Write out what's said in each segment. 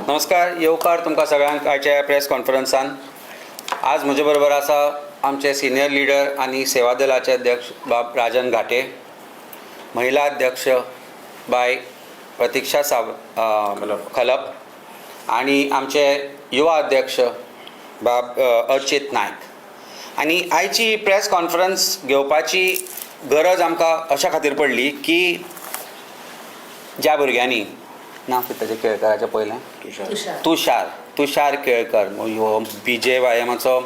नमस्कार, येवकार तुमकां सगळ्यांक आयच्या प्रेस कॉन्फरन्सान. आज म्हजे बरोबर आसा आमचे सिनियर लिडर आनी सेवा दलाचे अध्यक्ष बाब राजन घाटे, महिला अध्यक्ष बाय प्रतिक्षा साव खलप आनी आमचे युवा अध्यक्ष बाब अर्चित नायक. आनी आयची प्रेस कॉन्फरन्स घेवपाची गरज आमकां अशा खातीर पडली की ज्या भुरग्यांनी, नांव कितें ताचें केळकराचें पयलें? तुषार. तुषार, तुषार केळकर हो बी जे वाय एमाचो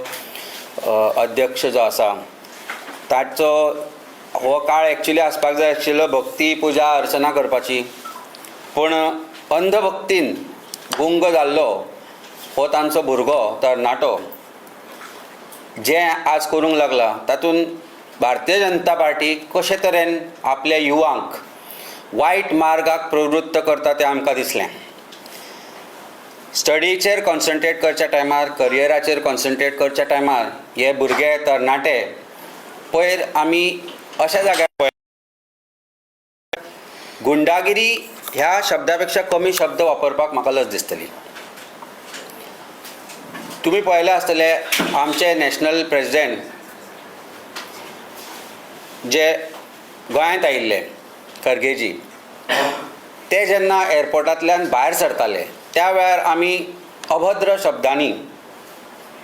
अध्यक्ष जो आसा, ताचो हो काळ एक्चुली आसपाक जाय आशिल्लो भक्ती, पुजा, अर्चना करपाची, पूण अंधभक्तीन गुंग जाल्लो हो तांचो भुरगो तरणाटो जें आज करूंक लागला, तातूंत भारतीय जनता पार्टी कशे तरेन आपल्या युवांक वायट मार्गाक प्रवृत्त करता तें आमकां दिसलें. स्टडीचेर कॉन्सन्ट्रेट करच्या टायमार, करियराचेर कॉन्सन्ट्रेट करच्या टायमार हे भुरगे तरणाटे पयर आमी अशा जाग्यार पळय, गुंडागिरी ह्या शब्दा पेक्षा कमी शब्द वापरपाक म्हाका लज दिसतली. तुमी पळयलें आसतलें, आमचे नॅशनल प्रेजिडेंट जे गोंयांत आयिल्ले, खरगेजी, ते जेन्ना एअरपोर्टांतल्यान भायर सरताले त्या वेळार आमी अभद्र शब्दांनी,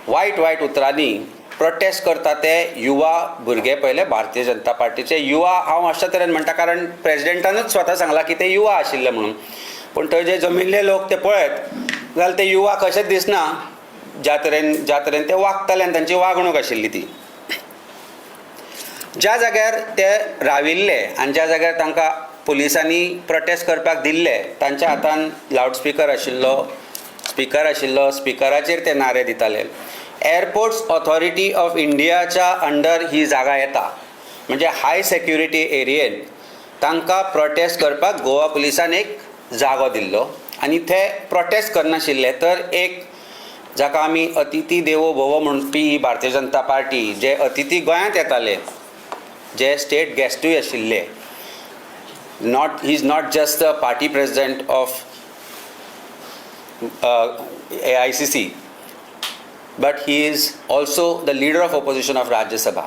वायट वायट उतरांनी प्रोटेस्ट करता ते युवा भुरगे पळयले. भारतीय जनता पार्टीचे युवा हांव अशा तरेन म्हणटा, कारण प्रेजिडेंटानूच स्वता सांगलां की ते युवा आशिल्ले म्हणून. पूण थंय जे जमिल्ले लोक ते पळयत जाल्यार ते युवा कशेंच दिसना, ज्या तरेन ते वागताले आनी तांची वागणूक आशिल्ली ती. ज्या जाग्यार ते राविल्ले आनी ज्या जाग्यार तांकां पुलिसांनी प्रोटेस्ट करपाक दिल्ले, तांच्या हातान लावडस्पिकर आशिल्लो, स्पिकर आशिल्लो. स्पिकराचेर ते नारे दिताले. एअरपोर्ट्स ऑथॉरिटी ऑफ इंडियाच्या अंडर ही जागा येता, म्हणजे हाय सेक्युरिटी एरियेन तांकां प्रोटेस्ट करपाक गोवा पुलिसान एक जागो दिल्लो आनी ते प्रोटेस्ट करनाशिल्ले. तर एक जाका आमी अतिथी देवो भव म्हणपी ही भारतीय जनता पार्टी, जे अतिथी गोंयांत येताले, जे स्टेट गेस्टूय आशिल्ले, not he is not just the party president of AICC, but he is also the leader of opposition of Rajya Sabha.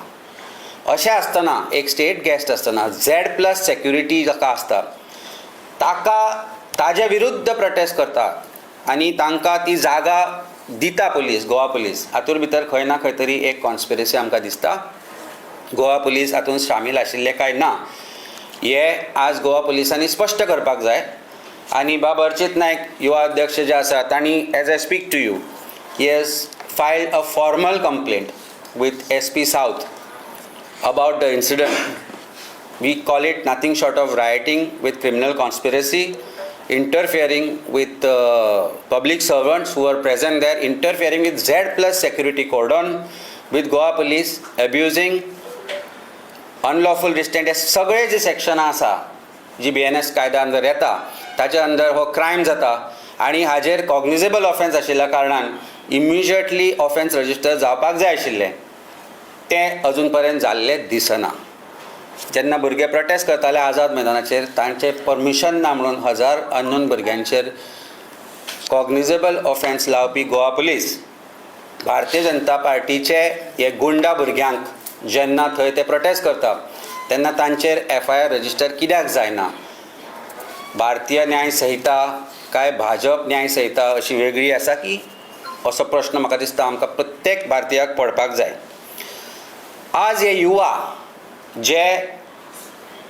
अशें आसतना, एक स्टेट गेस्ट आसतना, झेड प्लस सेक्युरिटी जाका आसता, ताका ताजे विरुद्ध प्रोटेस्ट करता आनी तांकां ती जागा दिता पुलीस, गोवा पुलीस. हातूंत भितर खंय ना खंय तरी एक कॉन्स्पिरसी आमकां दिसता. गोवा पुलीस हातूंत सामील आशिल्ले काय ना, हे आज गोवा पुलिसांनी स्पश्ट करपाक जाय. आनी बाब अर्चित नायक, युवा अध्यक्ष जे आसा, तांणी, as I speak to you, he has filed a formal complaint with SP South about the incident. We call it nothing short of rioting with criminal conspiracy, interfering with public servants who are present there, interfering with Z plus security cordon, with Goa police, abusing unlawful restraint. हे सगळे जे सेक्शनां आसा जी BNS कायद्या अंदर येता, ताच्या अंदर हो क्रायम जाता आनी हाजेर कॉग्निजेबल ऑफेन्स आशिल्ल्या कारणान इमिजिएटली ऑफेन्स रजिस्टर जावपाक जाय आशिल्लें, तें अजून पर्यंत जाल्लें दिसना. जेन्ना भुरगे प्रोटेस्ट करताले आझाद मैदानाचेर, तांचें परमिशन ना म्हणून हजार अननोन भुरग्यांचेर कॉग्निजेबल ऑफेन्स लावपी गोवा पुलीस, भारतीय जनता पार्टीचे हे गुंडा भुरग्यांक जेन्ना थंय ते प्रोटेस्ट करता तेन्ना तांचेर एफआयआर रजिस्टर कित्याक जायना? भारतीय न्याय संहिता काय भाजप न्याय संहिता अशी वेगळी आसा की, असो प्रश्न म्हाका दिसता आमकां प्रत्येक भारतीयाक पडपाक जाय. आज हे युवा जे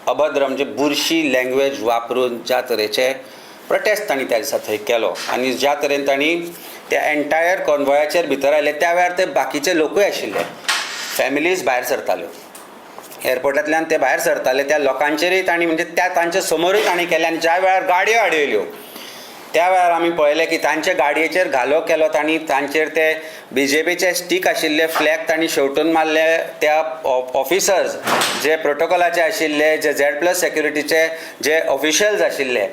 अभद्र, म्हणजे बुरशी लँग्वेज वापरून ज्या तरेचे प्रोटेस्ट तांणी त्या दिसा थंय केलो आनी ज्या तरेन तांणी त्या एंटायर कॉन्वॉयाचेर भितर आयले, त्या वेळार ते बाकीचे लोकूय आशिल्ले, फॅमिलीज भायर सरताल्यो एअरपोर्टांतल्यान, ते भायर सरताले त्या लोकांचेरूय तांणी, म्हणजे त्या तांच्या समोरूय तांणी केलें. आनी ज्या वेळार गाडयो आडयल्यो त्या वेळार आमी पळयलें की तांचे गाडयेचेर घालो केलो तांणी, तांचेर ते बीजेपीचे स्टीक आशिल्ले फ्लॅग तांणी शेवटून मारले. त्या ऑफिसर्स जे प्रोटोकॉलाचे आशिल्ले, जे झेड प्लस सेक्युरिटीचे जे ऑफिशियल्स आशिल्ले,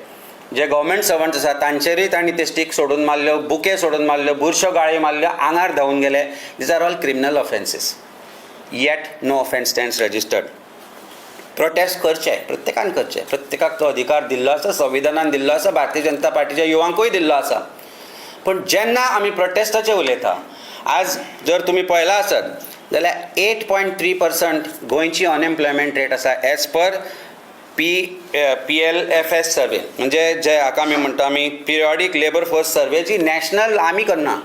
जे गव्हर्मेंट सर्वंट्स आसा, तांचेरूय तांणी ते स्टीक सोडून मारल्यो, बुके सोडून मारल्यो, बुरश्यो गाळी मारल्यो, आंगार धांवून गेले. These are all criminal offences, yet no offence stands registered. Protest करचे, प्रत्येकान करचे, प्रत्येकाक तो अधिकार दिल्लो आसा, संविधानान दिल्लो आसा, भारतीय जनता पार्टीच्या युवांकूय दिल्लो आसा. पूण जेन्ना आमी प्रोटेस्टाचेर उलयता, आज जर तुमी पळयलां आसत जाल्यार 8.3% गोंयची अनएम्प्लॉयमेंट रेट आसा as per PLFS survey, म्हणजे जे हाका आमी म्हणटा आमी पिरियॉडीक लेबर फोर्स सर्वे, जी नॅशनल आमी करना,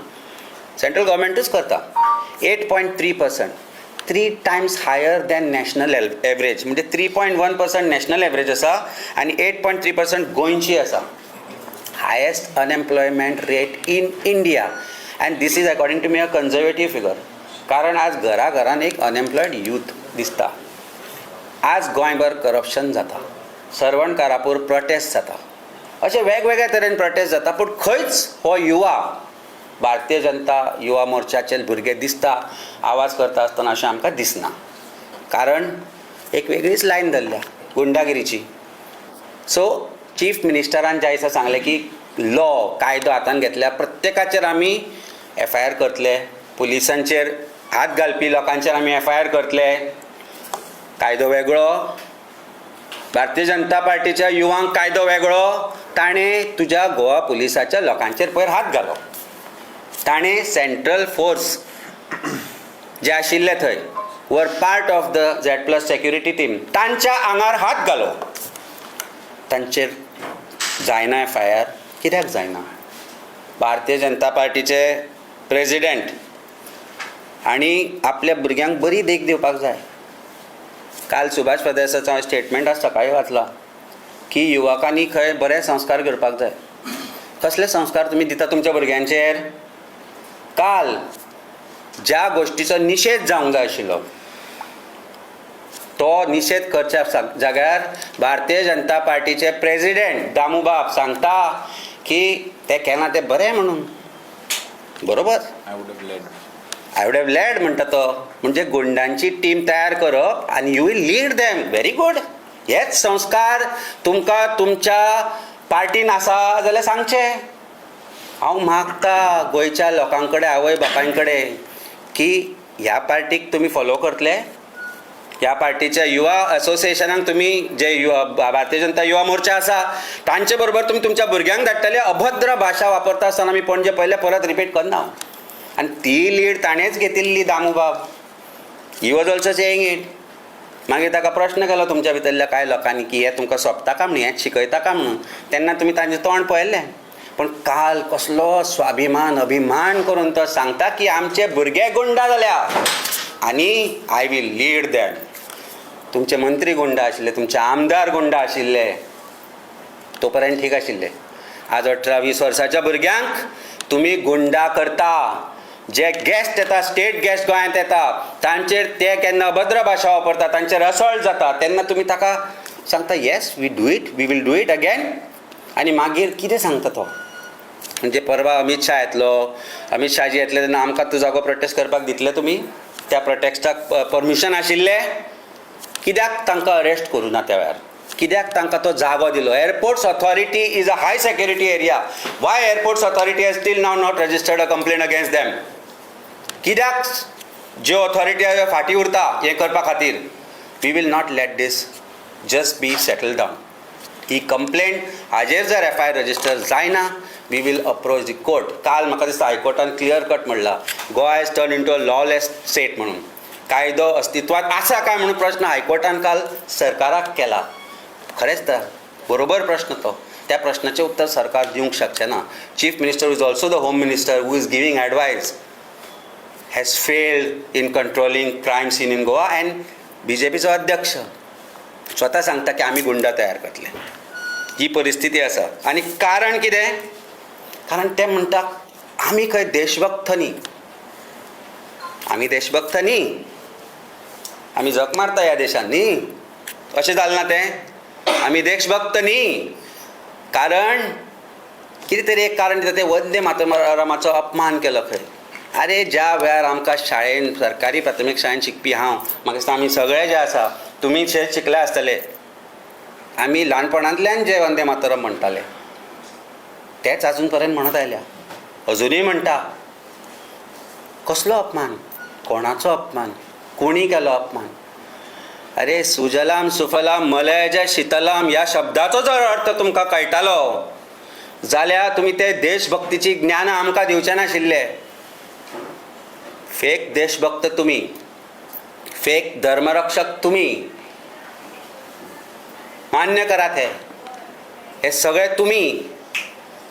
सेंट्रल गव्हर्मेंटूच करता. 8.3%, three times higher than national average. म्हणजे 3.1% नॅशनल एवरेज आसा आनी 8.3% गोंयची आसा. Highest unemployment rate in India, and this is, according to me, a conservative figure, कारण आज घरा घरान एक अनएम्प्लॉयड यूथ दिसता. आज गोंयभर करप्शन जाता, सर्वण कारापूर प्रोटेस्ट जाता, अशे वेगवेगळ्या तरेन प्रोटेस्ट जाता, पूण खंयच हो युवा भारतीय जनता युवा मोर्चाचे भुरगे दिसता आवाज करता आसतना अशें आमकां दिसना, कारण एक वेगळीच लायन धरल्या गुंडागिरीची. सो चीफ मिनिस्टरान ज्या दिसा सांगलें की लॉ, कायदो हातान घेतल्या प्रत्येकाचेर आमी एफआयआर करतले, पुलिसांचेर हात घालपी लोकांचेर आमी एफआयआर करतले, कायदो वेगळो, भारतीय जनता पार्टीच्या युवांक कायदो वेगळो. ताणें तुज्या गोवा पुलिसाच्या लोकांचेर पयर हात घालो. ताणें सेंट्रल फोर्स जे आशिल्ले थंय, were part of the Z+ security team, तांच्या आंगार हात घालो. तांचेर जायना एफआयआर. कित्याक जायना? भारतीय जनता पार्टीचे प्रेजिडेंट आनी आपल्या भुरग्यांक बरी देख दिवपाक जाय. काल सुभाष प्रदेसाचो हांवें स्टेटमेंट आज सकाळीं वाचला की युवकांनी खंय बरे संस्कार करपाक जाय. कसले संस्कार तुमी दिता तुमच्या भुरग्यांचेर? काल ज्या गोश्टीचो निशेध जावंक जाय आशिल्लो तो निशेध करच्या जाग्यार भारतीय जनता पार्टीचे प्रेजिडेंट दामूबाब सांगता की ते केलां तें बरें म्हणून, बरोबर. I would have led. I would have led म्हणटा तो. म्हणजे गुंडांची टीम तयार करप आनी you will lead them. Very good. हेच संस्कार तुमकां तुमच्या पार्टीन आसा जाल्यार सांगचें. हांव मागता गोंयच्या लोकां कडेन, आवय बापाय कडेन की ह्या पार्टीक तुमी फॉलो करतले, ह्या पार्टीच्या युवा असोसिएशनाक तुमी, जे युवा भारतीय जनता युवा मोर्चा आसा तांचे बरोबर तुमी तुमच्या भुरग्यांक धाडटले. अभद्र भाशा वापरता आसतना आमी पणजे पयले, परत रिपीट करना हांव. आनी ती लीड ताणेंच घेतिल्ली, दामूबाब. He was also saying it. मागीर ताका प्रश्न केलो तुमच्या भितरल्या कांय लोकांनी की हें तुमकां सोंपता काय म्हणून, हें शिकयता काय म्हणून, तेन्ना तुमी तांचें तोंड पळयल्लें. पूण काल कसलो स्वाभिमान, अभिमान करून तो सांगता की आमचे भुरगे गुंडा जाल्या आनी I will lead them. तुमचे मंत्री गुंडा आशिल्ले, तुमचे आमदार गुंडा आशिल्ले, तो पर्यंत ठीक आशिल्ले. आज 18-20 वर्साच्या भुरग्यांक तुमी गुंडा करता. जे गेस्ट येता, स्टेट गेस्ट गोंयांत येता, तांचेर ते केन्ना अभद्र भाशा वापरता, तांचेर असॉल्ट जाता, तेन्ना तुमी ताका सांगता, "Yes, we do it, we will do it again." आनी मागीर कितें सांगता तो? म्हणजे परवा अमीत शाह येतलो, अमीत शाहजी येतले तेन्ना आमकां तो जागो प्रोटेस्ट करपाक दितले तुमी? त्या प्रोटेस्टाक परमिशन आशिल्लें? कित्याक तांकां अरेस्ट करूं ना त्या वेळार? कित्याक तांकां तो जागो दिलो? Airports Authority is a high security area. Why Airports Authority has till now not registered a complaint against them? कित्याक ज्यो ऑथॉरिटी फाटीं उरता हें करपा खातीर? We will not let this just be settle down. He complaint हाजेर जर FIR register जायना, we will approach the court. काल म्हाका दिसता हायकोर्टान क्लियर कट म्हणलां, Goa has turn into a lawless state म्हणून. कायदो अस्तित्वात आसा काय म्हणून प्रश्न हायकोर्टान काल सरकाराक केला. खरेंच तर बरोबर प्रश्न तो. त्या प्रश्नाचें उत्तर सरकार दिवंक शकचें ना. Chief Minister is also the Home Minister, who is giving advice, has failed in controlling crime scene in Goa, and बीजेपीचो अध्यक्ष स्वता सांगता की आमी गुंडा तयार करतले. ही परिस्थिती आसा. आनी कारण कितें? कारण ते म्हणटा आमी खंय देशभक्त न्ही, आमी देशभक्त न्ही, आमी झक मारता ह्या देशान न्ही. अशें जालें ना तें? आमी देशभक्त न्ही, कारण कितें तरी एक कारण दिता ते. वंदे मातरमाचो अपमान केलो खंय. आरे, ज्या वेळार आमकां शाळेन, सरकारी प्राथमीक शाळेन शिकपी हांव, म्हाका दिसता आमी सगळे जे आसा, तुमी जे शिकले आसतले, आमी ल्हानपणांतल्यान जे वंदे मातरम म्हणटाले तेच आजून पर्यंत म्हणत आयल्या, अजुनूय म्हणटा. कसलो अपमान? कोणाचो अपमान? कोणी केलो अपमान? अरे, सुजलाम सुफलाम मलयज शितलाम ह्या शब्दाचो जर अर्थ तुमकां कळटालो. जाल्यार तुमी ते देशभक्तीची ज्ञान आमकां दिवचे नाशिल्ले. फेक देशभक्त तुमी, फेक धर्मरक्षक तुमी, मान्य करात हे हे सगळे तुमी.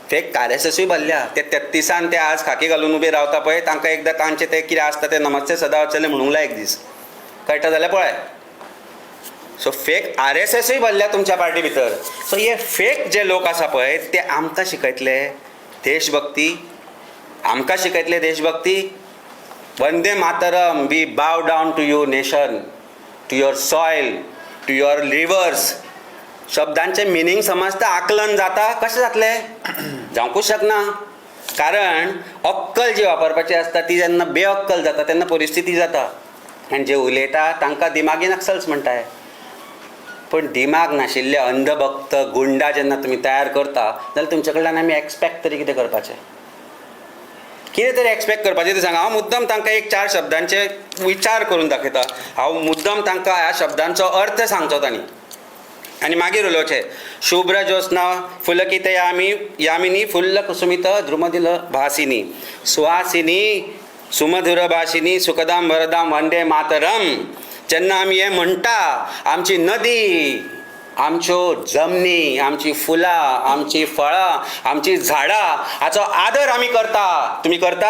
फेक आरएसएसूय भरल्या ते 33 ते आज खाकी घालून उबे रावता पळय, तांकां एकदां तांचे ते कितें आसता ते नमस्ते सदा वचले म्हणूंक लाय एक दीस, कळटा जाल्यार पळय. सो फेक आरएसएसूय भरल्या तुमच्या पार्टी भितर. सो हे फेक जे लोक आसा पळय ते आमकां शिकयतले देशभक्ती, आमकां शिकयतले देशभक्ती. Vande Mataram, we bow down to your nation, to your soil, to your rivers. शब्दांचें मिनींग समजता, आकलन जाता, कशें जातलें? जावंकूच शकना. कारण अक्कल जी वापरपाची आसता ती जेन्ना बेअक्कल जाता तेन्ना परिस्थिती जाता. आनी जे उलयता तांकां दिमागी नक्सल्स म्हणटाय. पूण दिमाग नाशिल्ले अंधभक्त गुंडा जेन्ना तुमी तयार करता जाल्यार तुमचे कडल्यान आमी एक्सपेक्ट तरी कितें करपाचें, कितें तरी एक्सपेक्ट करपाचें तें सांगा. हांव मुद्दम तांकां एक 4 शब्दांचे विचार करून दाखयता. हांव मुद्दम तांकां ह्या शब्दांचो अर्थ सांगचो तांणी आनी मागीर उलोवचें. शुभ्र ज्योत्स्ना फुलकित यामी यामिनी फुल्ल कुसुमित द्रुमदिल भासिनी सुहासिनी सुमधुर भाषिनी सुखदाम वरदाम वंदे मातरम. जेन्ना आमी हें म्हणटा, आमची नदी, आमच्यो जमनी, आमची फुलां, आमची फळां, आमची झाडां हाचो आदर आमी करता. तुमी करता?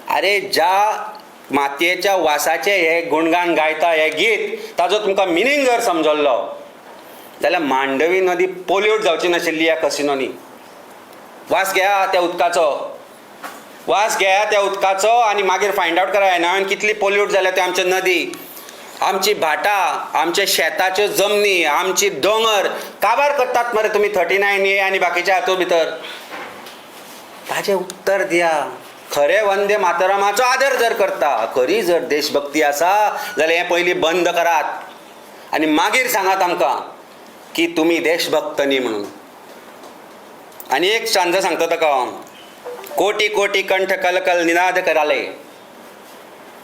आरे ज्या मातयेच्या वासाचें हें गुणगान गायता हें गीत, ताजो तुमकां मिनींग जर समजल्लो जाल्यार मांडवी नदी पोल्यूट जावची नाशिल्ली ह्या कसिनोनी. वास घेया त्या उदकाचो, वास घेया त्या उदकाचो आनी मागीर फायंड आवट करा ह्या कितली पोल्यूट जाल्या ते आमची नदी, आमची भाटां, आमच्या शेताच्यो जमनी, आमची दोंगर काबार करतात मरे तुमी 39A आनी बाकीच्या हातूंत भितर. ताजें उत्तर दिया. खरें वंदे मातरमाचो आदर जर करता, खरी जर देशभक्ती आसा जाल्यार हें पयलीं बंद करात आनी मागीर सांगात आमकां की तुमी देशभक्त न्ही म्हणून. आनी एक स्टांजा सांगता ताका हांव. कोटी कोटी कंठ कलकल निनाद कराले,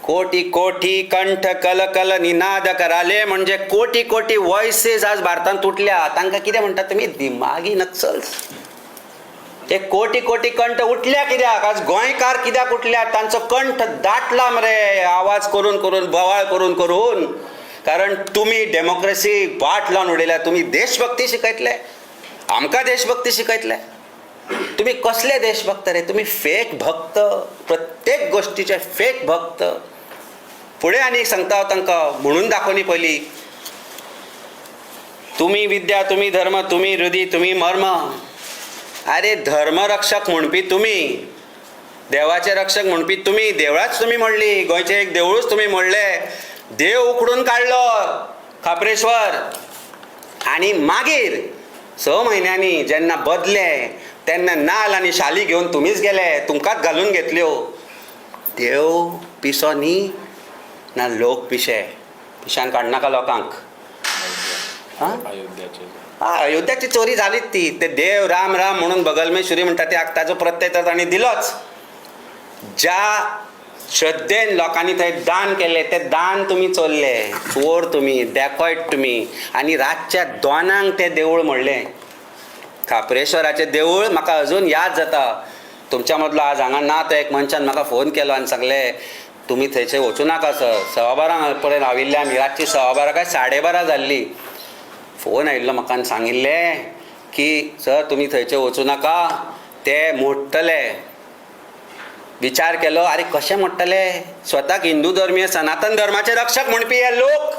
कोटी कोटी कंठ कलकल निनाद कराले, म्हणजे कोटी कोटी वॉयसीस आज भारतांत तुटल्या. तांकां कितें म्हणटात तुमी? दिमागी नक्सल्स. ते कोटी कोटी कंठ उठल्या कित्याक? आज गोंयकार कित्याक उठल्या? तांचो कंठ दाटला मरे आवाज करून करून, बोवाळ करून करून. कारण तुमी डेमोक्रेसी वाट लावन उडयल्या. तुमी देशभक्ती शिकयतले आमकां, देशभक्ती शिकयतले. तुमी कसले देशभक्त रे? तुमी फेक भक्त, प्रत्येक गोश्टीचे फेक भक्त. फुडें आनी एक सांगता हांव तांकां, म्हणून दाखोवनी पयलीं. तुमी विद्या, तुमी धर्म, तुमी हृदी, तुमी मर्म. आरे धर्मरक्षक म्हणपी तुमी, देवाचे रक्षक म्हणपी तुमी, देवळाच तुमी मोडली, गोंयचें एक देवळूच तुमी मोडलें, देव उखडून काडलो खाप्रेश्वर. आनी मागीर 6 म्हयन्यांनी जेन्ना बदले तेन्ना नाल आनी शाली घेवन तुमीच गेले, तुमकांच घालून घेतल्यो. देव पिसो न्ही ना लोक पिशे, पिशान काडनाका लोकांक. अयोध्याची चोरी जालीच ती. ते देव राम राम म्हणून बगलमेश्वरी म्हणटा ते ताजो प्रत्यय तर तांणी दिलोच. ज्या श्रद्धेन लोकांनी थंय दान केलें तें दान तुमी चोरलें. चोर तुमी, डॅकॉयट तुमी. आनी रातच्या 2 तें देवूळ मोडलें, खाप्रेश्वराचें देवूळ. म्हाका अजून याद जाता, तुमच्या मदलो आज हांगा ना तो एक मनशान म्हाका फोन केलो आनी सांगलें तुमी थंयचे वचूं नाका सर. 12:15 पर्यंत राविल्ले आमी, रातची 12:15 काय 12:30 जाल्ली. फोन आयिल्लो म्हाका आनी सांगिल्लें की सर तुमी थंयचे वचूं नाका, ते मोडटले. विचार केलो, आरे कशें मोडटले? स्वताक हिंदू धर्मीय सनातन धर्माचे रक्षक म्हणपी हे लोक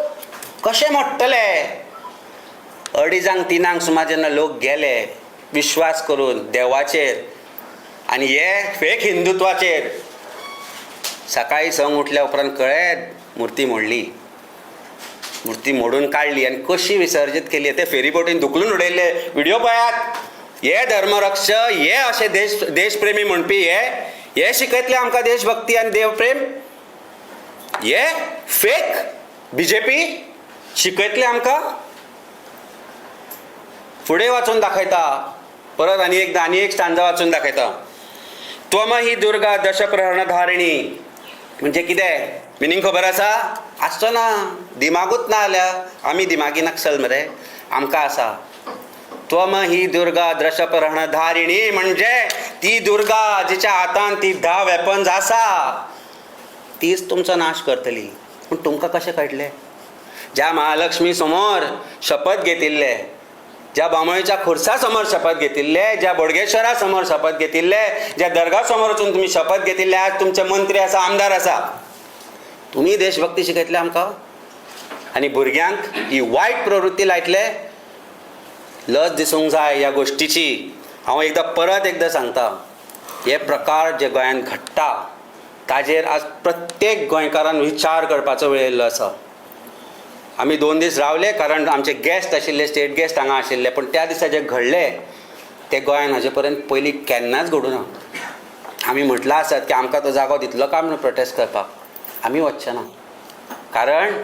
कशें मोडटले? 2:30 3 सुमार जेन्ना लोक गेले विश्वास करून देवाचेर आनी हे फेक हिंदुत्वाचेर, सकाळीं 6 उठल्या उपरांत कळ्ळें मुर्ती मोडली, मुर्ती मोडून काडली आनी कशी विसर्जीत केली ते फेरीबोटीन धुकलून उडयल्ले. व्हिडिओ पळयात. हे धर्मरक्ष, हे अशे देशप्रेमी म्हणपी हे हे शिकयतले आमकां देशभक्ती आनी देवप्रेम? हे फेक बीजेपी शिकयतले आमकां? फुडें वाचून दाखयता परत आनी एकदां, आनी एक स्टांजा वाचून दाखयता. त्वम ही दुर्गा दशप्रहरण धारिणी, म्हणजे कितें मिनींग खबर आसा? आसचो ना, दिमागूच ना जाल्यार आमी दिमागी नक्सल मरे, आमकां आसा. त्वम ही दुर्गा द्रशपरणधारिणी, म्हणजे ती दुर्गा जिच्या हातान ती 10 वेपन्स आसा तीच तुमचो नाश करतली. पूण तुमकां कशें कळटलें? ज्या महालक्ष्मी समोर शपथ घेतिल्ले, ज्या बांबोळीच्या खुर्सा समोर शपथ घेतिल्ले, ज्या बोडगेश्वरा समोर शपथ घेतिल्ले, ज्या दर्गा समोर वचून तुमी शपथ घेतिल्ले, आज तुमचे मंत्री आसा, आमदार आसा, तुमी देशभक्ती शिकयतले आमकां आनी भुरग्यांक ही वायट प्रवृत्ती लायतले? लज दिसूंक जाय ह्या गोश्टीची. हांव एकदां परत एकदां सांगता, हे प्रकार जे गोंयांत घडटा ताजेर आज प्रत्येक गोंयकारान विचार करपाचो वेळ येयल्लो आसा. आमी 2 दीस रावले कारण आमचे गेस्ट आशिल्ले, स्टेट गेस्ट हांगा आशिल्ले, पूण त्या दिसा जें घडलें तें गोंयान हाजे पर्यंत पयलीं केन्नाच घडूं ना. आमी म्हटलां आसत की आमकां तो जागो दितलो काय म्हणून प्रोटेस्ट करपाक, आमी वचचे ना, कारण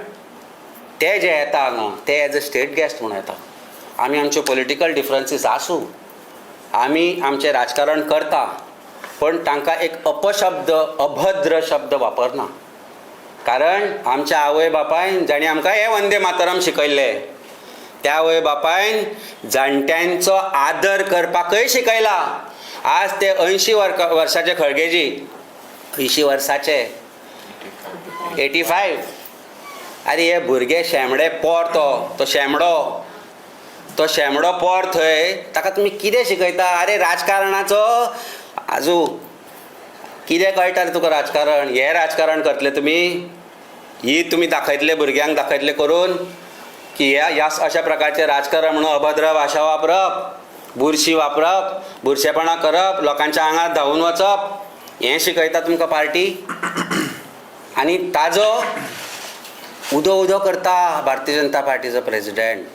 ते जे येता हांगा ते एज अ स्टेट गेस्ट म्हणून येता. आमी आमच्यो पॉलिटिकल डिफरन्सीस आसूं, आमी आमचें राजकारण करता, पण तांकां एक अपशब्द, अभद्र शब्द वापरना, कारण आमच्या आवय बापायन जाणी आमकां हें वंदे मातरम शिकयल्लें, त्या आवय बापायन जाणट्यांचो आदर करपाकय शिकयला. आज ते 80 वर्साचे खळगेजी, 80 वर्साचे, 85, आरे हे भुरगे शेंबडे पोर, तो तो शेंबडो, तो शेंबडो पोर थंय, ताका तुमी कितें शिकयता? आरे राजकारणाचो आजू कितें कळटा रे तुका राजकारण? हें राजकारण करतले तुमी? ही तुमी दाखयतले भुरग्यांक, दाखयतले करून की ह्या ह्या अशा प्रकारचें राजकारण म्हणून अभद्र भाशा वापरप, बुरशी वापरप, बुरशेपणां करप, लोकांच्या आंगार धांवून वचप, हें शिकयता तुमकां पार्टी? आनी ताजो उदो उदो करता भारतीय जनता पार्टीचो प्रेजिडेंट.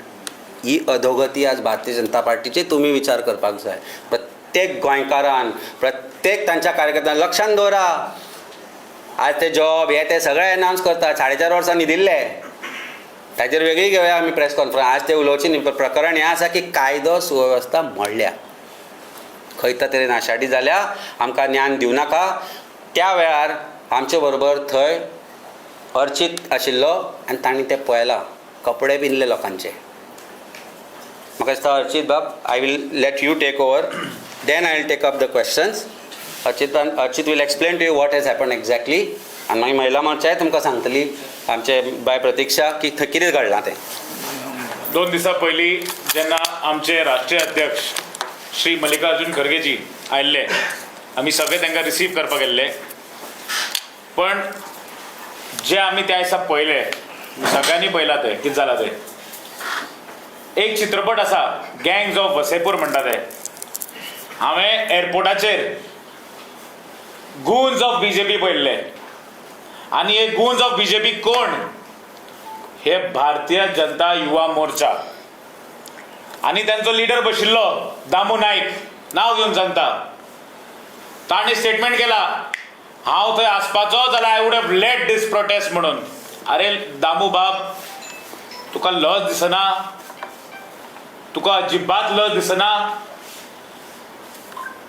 ही अधोगती आज भारतीय जनता पार्टीची, तुमी विचार करपाक जाय. प्रत्येक गोंयकारान, प्रत्येक तांच्या कार्यकर्त्यान लक्षान दवरा. आज ते जॉब हे ते सगळे एनावन्स करता, 4.5 वर्सां न्हिदिल्ले, ताजेर वेगळी घेवया आमी प्रेस कॉन्फरन्स. आज ते उलोवचे न्ही. प्रकरण हें आसा की कायदो सुवेवस्था मोडल्या, खंयता तरी नाशाडी जाल्या, आमकां ज्ञान दिवं नाका. त्या वेळार आमचे बरोबर थंय अर्चित आशिल्लो आनी तांणी तें पळयलां, कपडे पिनले लोकांचे. म्हाका दिसता अर्चित बाब, I will let you take over, then I will take up the questions. Archit, Archit will explain to you what has happen exactly, आनी मागीर महिला मोर्चाय तुमकां सांगतली आमचे बाय प्रतिक्षा की थंय कितें घडलां तें. 2 दिसां पयलीं जेन्ना आमचे राष्ट्रीय अध्यक्ष श्री मल्लिकार्जुन खरगेजी आयिल्ले, आमी सगळे तांकां रिसीव करपाक गेल्ले, पण जे आमी त्या दिसा पळयले, सगळ्यांनी पळयलां तें कितें जालां तें. एक चित्रपट आसा गँग्स ऑफ वसेपूर म्हणटा ते, हांवें एअरपोर्टाचेर गुन्स ऑफ बीजेपी पळयल्ले, आनी हे गुन्स ऑफ बीजेपी कोण? हे भारतीय जनता युवा मोर्चा आनी त्यांचो लिडर बशिल्लो दामू नायक, नांव घेवन सांगता, ताणें स्टेटमेंट केला, हांव थंय आसपाचो जाल्यार I would have led this protest म्हणून. अरे दामू बाब, तुका लज दिसना? तुका अजिबात लज दिसना?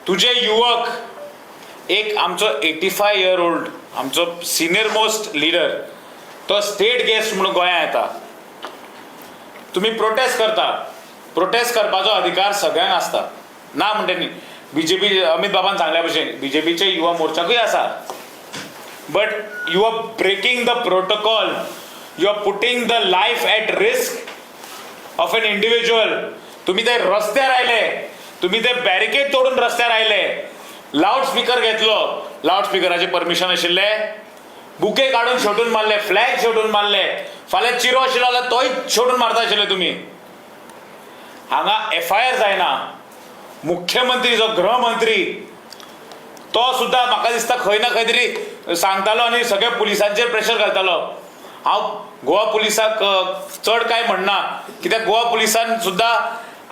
तुजे युवक, एक आमचो 85 इयर ओल्ड आमचो सिनियर मोस्ट लिडर, तो स्टेट गेस्ट म्हणून गोंयांत येता, तुमी प्रोटेस्ट करता. प्रोटेस्ट करपाचो अधिकार सगळ्यांक आसता, ना म्हणटा न्ही. बीजेपी, अमित बाबान सांगल्या भशेन बीजेपीचे युवा मोर्चाकूय आसा, but you are breaking the protocol, you are putting the life at risk of an individual. तुम्ही ते रस्त्यार आयले, तुम्ही ते बॅरिकेड तोडून रस्त्यार आयले, लावड स्पीकर घेतलो, लावड स्पिकराचे परमिशन आशिल्लें, बुके काडून शेवटून मारले, फ्लॅग शेवटून मारले, फाल्यां चिरो आशिल्लो जाल्यार तोय शेवटून मारता आशिल्ले तुमी. हांगा एफ I R जायना. मुख्यमंत्री जो गृहमंत्री तो सुद्दां म्हाका दिसता खंय ना खंय तरी सांगतालो आनी सगळ्या पुलिसांचेर प्रेशर घालतालो. हांव गोवा पुलिसाक चड कांय म्हणना, कित्याक गोवा पुलिसान सुद्दां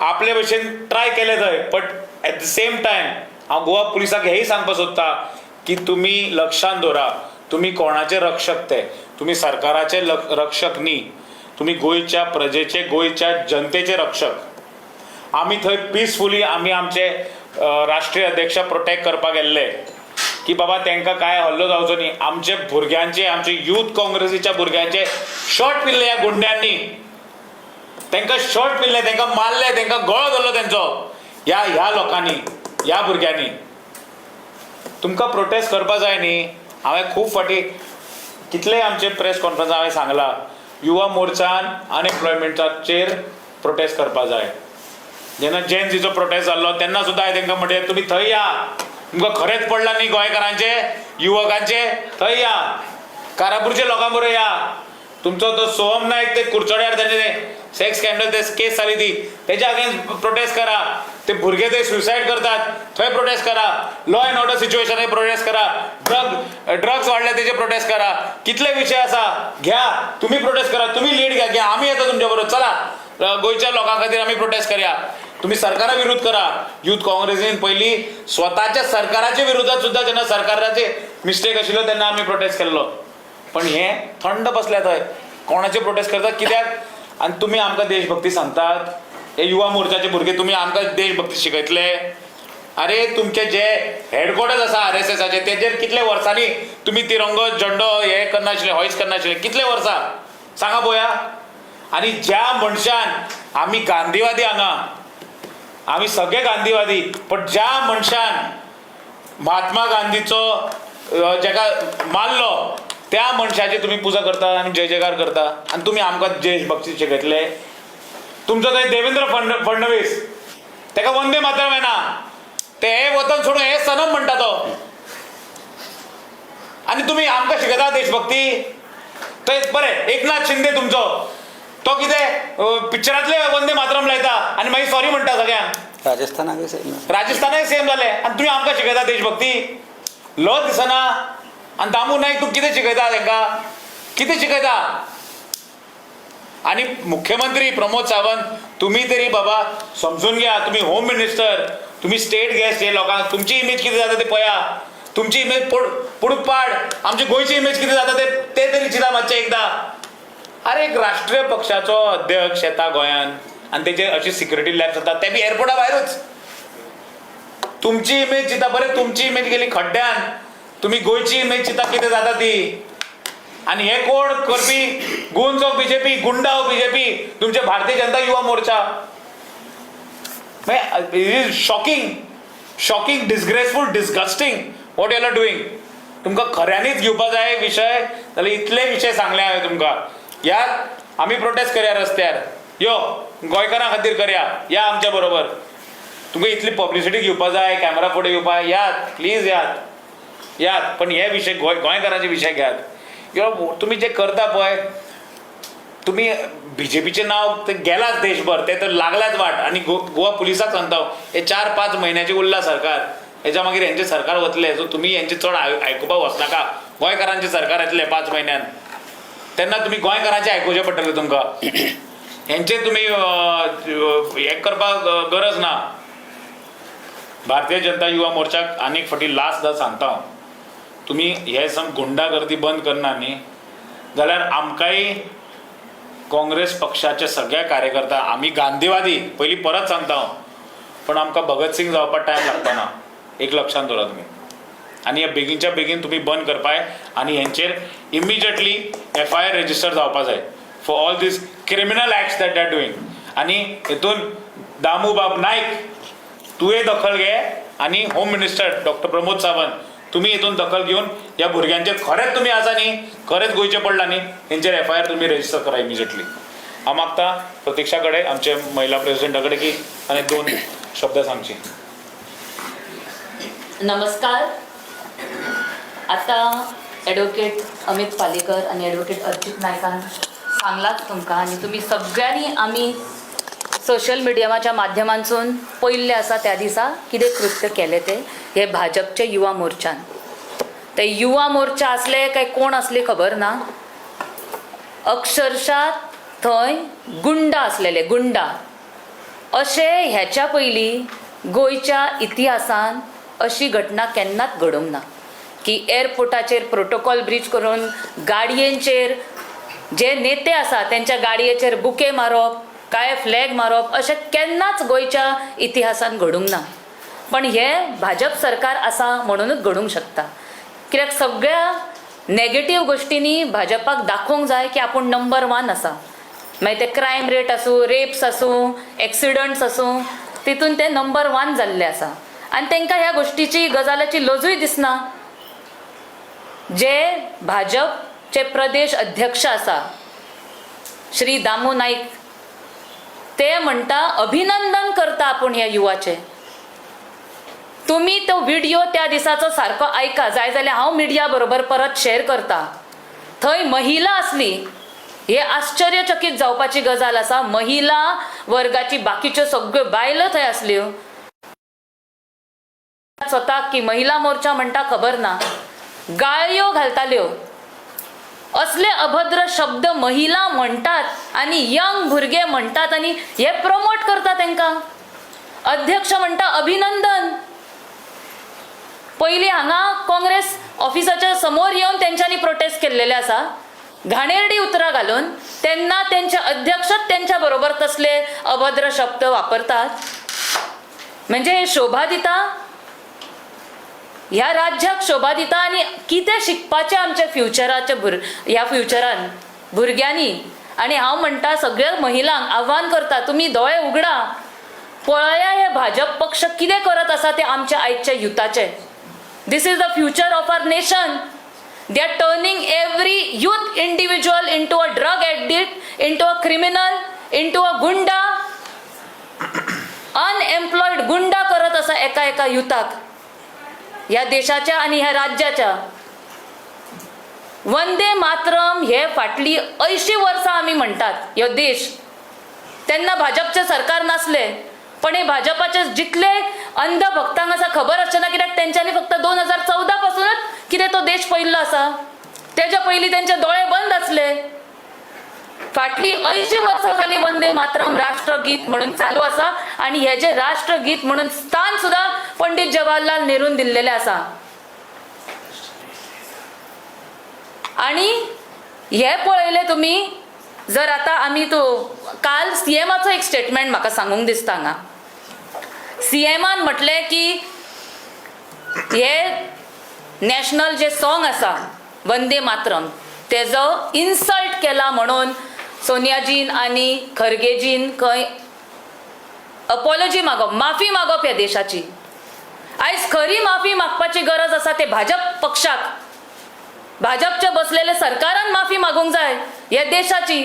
आपले भशेन ट्राय केलें थंय, but at the same time हांव गोवा पुलिसाक हेंय सांगपाक सोदता की तुमी लक्षान दवरा, तुमी कोणाचे रक्षक ते. तुमी सरकाराचे रक्षक न्ही, तुमी गोंयच्या प्रजेचे, गोंयच्या जनतेचे रक्षक. आमी थंय पिसफुली आमी आमचे राष्ट्रीय अध्यक्ष प्रोटेक्ट करपाक गेल्ले की बाबा तांकां कांय हल्लो जावचो न्ही. आमचे भुरग्यांचे, आमचे यूथ काँग्रेसीच्या भुरग्यांचे शर्ट पिल्ले ह्या गुंड्यांनी. तांकां शर्ट पिल्ले, तांकां मारले, तांकां गळो धरलो तेंचो ह्या ह्या लोकांनी, ह्या भुरग्यांनी. तुमकां प्रोटेस्ट करपा जाय न्ही. हांवें खूब फावटी कितले आमचे प्रेस कॉन्फरन्स हांवें सांगलां, युवा मोर्चान अनएम्प्लॉयमेंटाचेर प्रोटेस्ट करपा जाय. जेन्ना जेन झीचो प्रोटेस्ट जाल्लो तेन्ना सुद्दां हांवें तांकां म्हणलें, तुमी थंय या, तुमकां खरेंच पडलां न्ही गोंयकारांचें, युवकांचें, थंय या, कारापूरच्या लोकां बरोबर या. तुमचो तो सोहम नायक ते कुडचड्यार तेजे सेक्स स्कॅन्डल ते केस जाली ती, तेज्या अगेन्स्ट प्रोटेस्ट करा. ते भुरगे ते सुसायड करतात थंय प्रोटेस्ट करा. लॉ एंड ऑर्डर सिच्युएशनार प्रोटेस्ट करा. ड्रग्स वाडले तेजे प्रोटेस्ट करा. कितले विशय आसा, घ्या तुमी प्रोटेस्ट करा, तुमी लीड घ्या, घ्या आमी येता तुमच्या बरोबर, चला गोंयच्या लोकां खातीर आमी प्रोटेस्ट करया. तुमी सरकारा विरुद्ध करा. युथ काँग्रेसीन पयलीं स्वताच्या सरकाराच्या विरोधात सुद्दां जेन्ना सरकाराचे मिस्टेक आशिल्लो तेन्ना आमी प्रोटेस्ट केल्लो. पण हे थंड बसल्या थंय कोणाचे प्रोटेस्ट करतात कित्याक? आनी तुमी आमकां देशभक्ती सांगतात. हे युवा मोर्चाचे भुरगे तुमी आमकां देशभक्ती शिकयतले? अरे तुमचे जे हेडक्वॉर्टर्स आसा आर एस एसाचे तेजेर कितले वर्सांनी तुमी तिरंगो झेंडो हे करनाशिल्ले, हॉयस करनाशिल्ले, कितले वर्सां सांगा पळोवया. आनी ज्या मनशान, आमी गांधीवादी हांगा, आमी सगळे गांधीवादी, पण ज्या मनशान महात्मा गांधीचो जेका मारलो त्या मनशाची तुमी पुजा करता आनी जय जयकार करता आनी तुमी आमकां देशभक्ती शिकयतले? तुमचो थंय देवेंद्र फडणवीस, तेका वंदे मातरम येना, ते हे वतन सोडून हे सनम म्हणटा तो, आनी तुमी आमकां शिकयता देशभक्ती? थंय बरें एकनाथ शिंदे तुमचो तो कितें पिक्चरांतले वंदे मातरम लायता आनी मागीर सॉरी म्हणटा सगळ्यांक. राजस्थानाकय सेम. राजस्थानाय सेम जालें आनी तुमी आमकां शिकयता देशभक्ती? लज दिसना? आनी दामू नायक तूं कितें शिकयता तांकां, कितें शिकयता? आनी मुख्यमंत्री प्रमोद सावंत, तुमी तरी बाबा समजून घ्या, तुमी होम मिनिस्टर, तुमी स्टेट गेस्ट, हे लोकांक तुमची इमेज कितें जाता ते पळया. तुमची इमेज पडूक पाड, आमची गोंयची इमेज कितें जाता ते तरी चिंता मातशें एकदां. अरे एक राष्ट्रीय पक्षाचो अध्यक्ष येता गोंयान आनी तेजेर अशी सिक्युरिटी लॅप्स जाता, ते बी एअरपोर्टा भायरूच. तुमची इमेज चिंता, बरें तुमची इमेज गेली खड्ड्यान, तुमी गोंयची इमेज चिंता कितें जाता ती. आनी हे कोण करपी? गुन्स ऑफ बीजेपी, गुंडा ऑफ बीजेपी, तुमचे Bharatiya Janata Yuva Morcha. It is shocking, shocking, disgraceful, disgusting what you are doing. तुमकां खऱ्यांनीच घेवपा जाय विशय जाल्यार इतले विशय सांगले हांवें तुमकां. यात आमी प्रोटेस्ट करया रस्त्यार, यो गोंयकारां खातीर करया, या आमच्या बरोबर. तुमकां इतली पब्लिसिटी घेवपा जाय, कॅमेरा फुडें येवपा, यात प्लीज, यात यात. पण हे विशय गोंयकारांचे विशय घेयात. यो तुमी जे करता पळय, तुमी बीजेपीचें नांव ते गेलाच देशभर, ते तर लागल्याच वाट. आनी गोवा पुलिसाक सांगता हांव, हे 4-5 म्हयन्याचे उरला सरकार, हेच्या मागीर हेंचें सरकार वतलें. सो तुमी हेंचें चड आयकुपाक वचनाका. गोंयकारांचें सरकार येतलें 5 म्हयन्यान, तेन्ना तुमी गोंयकारांचें आयकुचें पडटलें तुमकां. हेंचें तुमी हें करपाक गरज ना. भारतीय जनता युवा मोर्चाक आनीक फावटी लास्ट सांगता हांव, तुमी हे सम गुंडागर्दी बंद करना न्ही जाल्यार आमकांय काँग्रेस पक्षाचे सगळे कार्यकर्ता, आमी गांधीवादी पयलीं परत सांगता हांव, पण आमकां भगत सिंग जावपाक टायम लागपा ना, एक लक्षांत दवरा तुमी. आनी हे बेगीनच्या बेगीन तुमी बंद करपाय आनी हेंचेर इमिजिएटली एफआयआर रेजिस्टर जावपा जाय for all these criminal acts that they are doing. आनी हेतून दामू बाब नायक तुवें दखल घे आनी home minister doctor Pramod Sawant तुमी हितून दखल घेवन ह्या भुरग्यांचेर खरेंच तुमी आसा न्ही, खरेंच गोंयचें पडलां न्ही, हेंचेर एफआयआर तुमी रेजिस्टर करा इमिजिएटली. हांव मागता प्रतिक्षा कडेन, आमचे महिला प्रेसिडेंटा कडेन की आनी 2 शब्द सांगची. नमस्कार. आतां एडवोकेट अमीत पालेकर आनी एडवोकेट अर्चित नायकान सांगलाच तुमकां आनी तुमी सगळ्यांनी आमी सोशल मिडियाच्या माध्यमांतसून पयल्लें आसा त्या दिसा कितें कृत्य केलें तें हे भाजपचे युवा मोर्चान. ते युवा मोर्चा आसले काय कोण आसले खबर ना, अक्षरशा थंय गुंडा आसलेले, गुंडा अशें ह्याच्या पयलीं गोंयच्या इतिहासान अशी घटना केन्नाच घडूंक ना की एअरपोर्टाचेर प्रोटोकॉल ब्रीच करून गाडयेंचेर जे नेते आसा तेंच्या गाडयेचेर बुके मारप, काय फ्लॅग मारप, अशें केन्नाच गोंयच्या इतिहासान घडूंक ना. पण हे भाजप सरकार आसा म्हणूनच घडूंक शकता, कित्याक सगळ्या नेगेटीव गोश्टींनी भाजपाक दाखोवंक जाय की आपूण नंबर 1 आसा. मागीर ते क्रायम रेट आसूं, रेप्स आसूं, एक्सिडंट्स आसूं, तितून ते नंबर 1 जाल्ले आसा. आनी तांकां ह्या गोश्टीची गजालाची लजूय दिसना. जे भाजपचे प्रदेश अध्यक्ष आसा श्री दामू नाईक, ते म्हणटा अभिनंदन करता आपूण ह्या युवाचें. तुमी तो व्हिडियो त्या दिसाचो सारको आयका, जाय जाल्यार हांव मिडिया बरोबर परत शेअर करता. थंय महिला आसली, हे आश्चर्यचकीत जावपाची गजाल आसा. महिला वर्गाची बाकीच्यो सगळ्यो बायलो थंय आसल्यो. स्वताक की महिला मोर्चा म्हणटा खबर ना, गाळयो घालताल्यो. असले अभद्र शब्द महिला म्हणटात आनी यंग भुरगे म्हणटात आनी हे प्रमोट करता तांकां. अध्यक्ष म्हणटा अभिनंदन. पयलीं हांगा काँग्रेस ऑफिसाच्या समोर येवन तेंच्यांनी प्रोटेस्ट केल्लेले आसा घाणेरडी उतरां घालून. तेन्ना तेंचे अध्यक्षच तेंच्या बरोबर तसले अभद्र शब्द वापरतात. म्हणजे हे शोभा दिता ह्या राज्याक, शोभा दिता? आनी कितें शिकपाचें आमच्या फ्युचराच्या ह्या फ्युचरान भुरग्यांनी? आनी हांव म्हणटा सगळ्या महिलांक आव्हान करता, तुमी दोळे उगडा, पळया हे भाजप पक्ष कितें करत आसा ते आमच्या आयच्या युथाचे. This is the future of our nation. They are turning every youth individual into a drug addict, into a criminal, into a goonda, unemployed गुंडा करत आसा एका एका युथाक ह्या देशाच्या आनी ह्या राज्याच्या. वंदे मातरम हे फाटली 80 वर्सां आमी म्हणटात ह्यो देश. तेन्ना भाजपचें सरकार नासलें, पण हे भाजपाचे जितले अंध भक्तांक आसा खबर आसचें ना, कित्याक तेंच्यांनी फक्त 2014 पासूनच कितें तो देश पळयल्लो आसा. तेच्या पयलीं तेंचे दोळे बंद आसले. फाटली 80 वर्सां जाली वंदे मातरम राष्ट्रगीत म्हणून चालू आसा आनी हेजे राष्ट्रगीत म्हणून स्थान सुद्दां पंडित जवाहरलाल नेरून दिल्लेलें आसा. आनी हे पळयलें तुमी जर आतां आमी तो काल सीएमाचो एक स्टेटमेंट म्हाका सांगूंक दिसता. हांगा सीएमान म्हटलें की हे नॅशनल जे सॉंग आसा वंदे मातरम तेजो इन्सल्ट केला म्हणून सोनियाजीन आनी खरगेजीन खंय अपॉलॉजी मागप, माफी मागप ह्या देशाची. आयज खरी माफी मागपाची गरज आसा ते भाजप पक्षाक, भाजपचे बसलेले सरकारान माफी मागूंक जाय ह्या देशाची.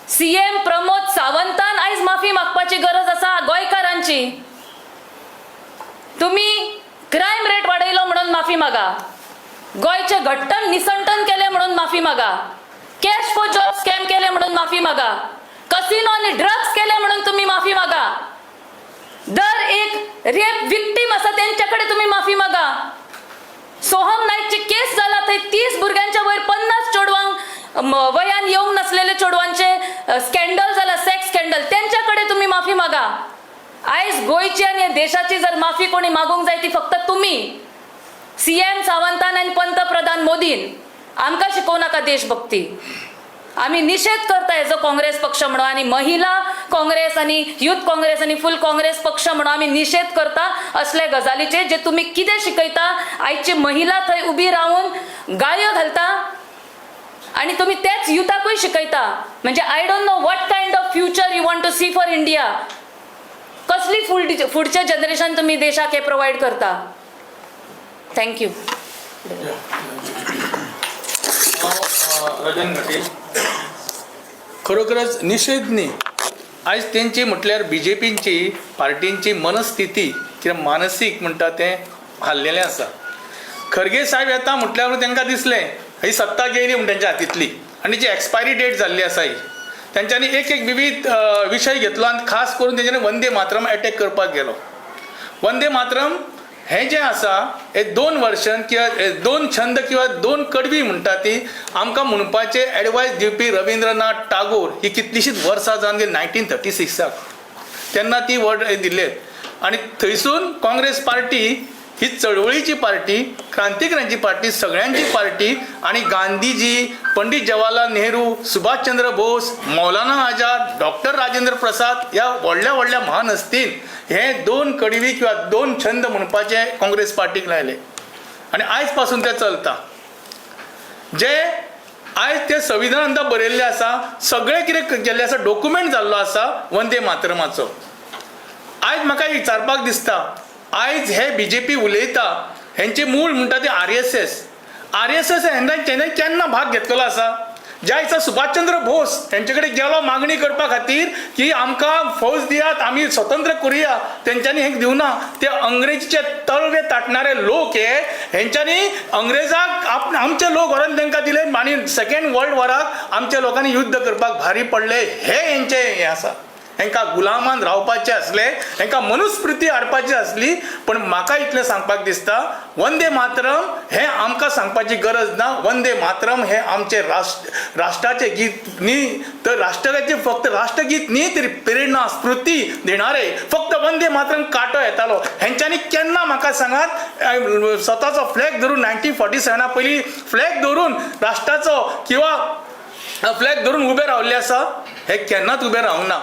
सीएम प्रमोद सावंतान आयज माफी मागपाची गरज आसा गोंयकारांची. तुमी क्रायम रेट वाडयलो म्हणून माफी मागा, गोंयचें घट्टण निसंटन केलें म्हणून माफी मागा, कॅश फॉर जॉब स्कॅम केले म्हणून माफी मागा, कसिनो आनी ड्रग्स केले म्हणून तुमी माफी मागा, दर एक रेप विक्टीम आसा तेंच्या कडेन तुमी माफी मागा. सोहम नाईकची केस जाला थंय 30 भुरग्यांच्या वयर 50 चेडवांक वयान येवंक नसलेले चेडवांचे स्कॅन्डल जाला, सेक्स स्कॅन्डल, तेंच्या कडेन तुमी माफी मागा. आयज गोंयची आनी देशाची जर माफी कोणी मागूंक जाय ती फक्त तुमी, सीएम सावंतान आनी पंतप्रधान मोदीन. आमकां शिकोवं नाका देशभक्ती. आमी निशेध करता हेजो काँग्रेस पक्ष म्हणून आनी महिला काँग्रेस आनी युथ काँग्रेस आनी फूल काँग्रेस पक्ष म्हणून आमी निशेध करता असले गजालीचे जे तुमी कितें शिकयता. आयची महिला थंय उबी रावन गाळयो घालता आनी तुमी तेच युथाकूय शिकयता. म्हणजे I don't know what kind of future you want to see for India. कसली फुडचें जनरेशन तुमी देशाक हें प्रोवायड करता. Thank you. Rajan घाटे. खरोखरच निशेध न्ही, आयज तेंची म्हटल्यार बीजेपीची पार्टींची मनस्थिती किंवा मानसीक म्हणटा तें हाल्लेलें आसा. खरगे साहेब येता म्हटल्यार तांकां दिसलें ही सत्ता गेली म्हण तेंच्या हातींतली आनी जी एक्सपायरी डेट जाल्ली आसा ही तेंच्यांनी एक एक विवीध विशय घेतलो आनी खास करून तेंच्यांनी वंदे मातरम एटॅक करपाक गेलो. वंदे मातरम हें जें आसा हे दोन वर्शन किंवा दोन छंद किंवा दोन कडवी म्हणटा ती आमकां म्हणपाचें एडवायस दिवपी रविंद्रनाथ टागोर ही कितलींशींच वर्सां जावन गेली 1936 तेन्ना ती वर्ड दिल्ले आनी थंयसून काँग्रेस पार्टी ही चळवळीची पार्टी, क्रांतिकारांची पार्टी, सगळ्यांची पार्टी आनी गांधीजी, पंडित जवाहरलाल नेहरू, सुभाषचंद्र बोस, मौलाना आझाद, डॉक्टर राजेंद्र प्रसाद ह्या व्हडल्या व्हडल्या महान हस्तीन हे दोन कडवी किंवा दोन छंद म्हणपाचे काँग्रेस पार्टीक लायले आनी आयज पासून ते चलता. जे आयज तें संविधानान बरयल्लें आसा, सगळें कितें केल्लें आसा, डॉक्युमेंट जाल्लो आसा वंदे मातरमाचो. आयज म्हाका विचारपाक दिसता, आयज हे बीजेपी उलयता, हेंचे मूळ म्हणटा ते आरएसएस. आरएसएस हेंच्यांनी केन्ना भाग घेतलेलो आसा? ज्या दिसा सुभाषचंद्र बोस हेंचे कडेन गेलो मागणी करपा खातीर की आमकां फौज दियात, आमी स्वतंत्र करुया, तेंच्यांनी हें दिवना. ते अंग्रेजीचे तळवे ताटणारे लोक हे हेंच्यांनी अंग्रेजाक आमचे लोक व्हरून तांकां दिले आनी सेकेंड वर्ल्ड वॉराक आमच्या लोकांनी युद्ध करपाक भारी पडले. हे हेंचे हें आसा. हेंकां गुलामान रावपाचें आसलें, हेंकां मनुस्मृती हाडपाची आसली. पण म्हाका इतलें सांगपाक दिसता, वंदे मातरम हें आमकां सांगपाची गरज ना. वंदे मातरम हें आमचें राष्ट्राचें गीत न्ही, तर राष्ट्राचें फक्त राष्ट्रगीत न्ही, तरी प्रेरणा स्फूर्ती दिणारे फक्त वंदे मातरम कांटो येतालो. हेंच्यांनी केन्ना म्हाका सांगात स्वताचो फ्लॅग धरून 1947 पयलीं फ्लॅग धरून राष्ट्राचो किंवा फ्लॅग धरून उबे रावल्ले आसा? हे केन्नाच उबे रावंक ना.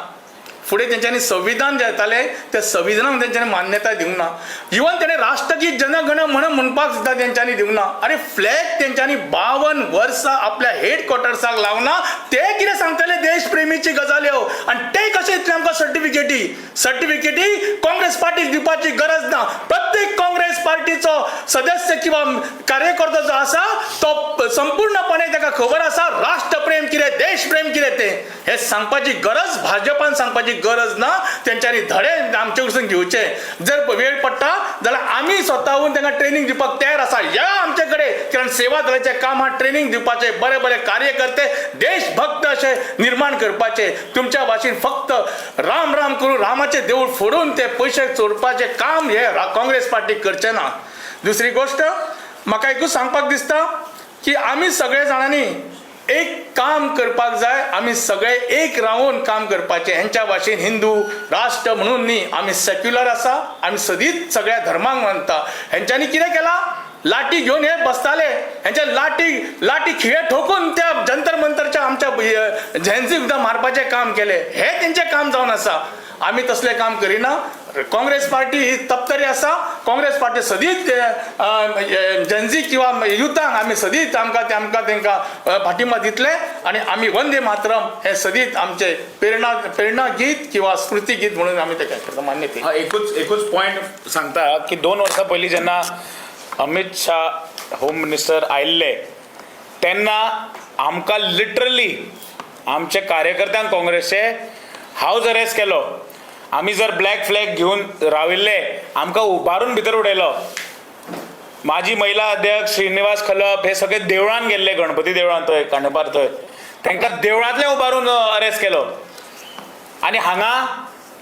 फुडें तेंच्यांनी संविधान जें येतालें त्या संविधानाक तेंच्यांनी मान्यताय दिवंक ना. इवन तेणें राष्ट्रगीत जनगण मन म्हणपाक सुद्दां तेंच्यांनी दिवंक ना. आरे फ्लॅग तेंच्यांनी 52 वर्सां आपल्या हेडक्वॉर्टर्साक लावना, ते कितें सांगतले देशप्रेमीची गजाल्यो? आनी ते कशें इतले आमकां सर्टिफिकेटी सर्टिफिकेटी काँग्रेस पार्टीक दिवपाची गरज ना. प्रत्येक काँग्रेस पार्टीचो सदस्य किंवा कार्यकर्तो जो आसा तो संपूर्णपणे ताका खबर आसा राष्ट्रप्रेम कितें, देशप्रेम कितें तें. हें सांगपाची गरज भाजपान सांगपाची गरज ना. तेंच्यांनी धडे आमचे कडसून घेवचे. जर वेळ पडटा जाल्यार आमी स्वताहून तांकां ट्रेनींग दिवपाक तयार आसा. या आमचे कडेन, कारण सेवा दलाचें काम हा ट्रेनींग दिवपाचें, बरे बरे कार्यकर्ते देशभक्त अशे निर्माण करपाचे. तुमच्या भाशेन फक्त राम राम करून रामाचें देवूळ फोडून ते पयशे चोरपाचें काम हे काँग्रेस पार्टी करचें ना. दुसरी गोश्ट म्हाका एकूच सांगपाक दिसता की आमी सगळे जाणांनी एक काम करपाक जाय, आमी सगळे एक रावन काम करपाचें. हेंच्या भाशेन हिंदू राष्ट्र म्हणून न्ही, आमी सेक्युलर आसा, आमी सदींच सगळ्या धर्मांक मानता. हेंच्यांनी कितें केलां? लाठी घेवन हे बसताले, हेंच्या लाठी लाठी खिळे ठोकून त्या जंतर मंतरच्या आमच्या झेन्सी सुद्दां मारपाचें काम केलें. हें तेंचें काम जावन आसा. आमी तसलें काम करिना. काँग्रेस पार्टी ही तपतरी आसा. काँग्रेस पार्टी सदींच जेन्झी किंवा युथांक आमी सदींच आमकां ते आमकां तांकां पाठिंबा दितले आनी आमी वंदे मातरम हें सदींच आमचें प्रेरणा प्रेरणा गीत किंवा स्फूर्ती गीत म्हणून आमी तें करता मान्य ते. हा, एकूच एकूच पॉयंट सांगता की 2 वर्सां पयलीं जेन्ना अमित शाह होम मिनिस्टर आयिल्ले तेन्ना आमकां लिटरली आमच्या कार्यकर्त्यांक काँग्रेसचे हावज अरेस्ट केलो. आमी जर ब्लॅक फ्लॅग घेवन राविल्ले आमकां उबारून भितर उडयलो. माजी महिला अध्यक्ष श्रीनिवास खलप हे सगळे देवळान गेल्ले, गणपती देवळान थंय कांडेपार थंय तांकां देवळांतले उबारून अरेस्ट केलो. आनी हांगा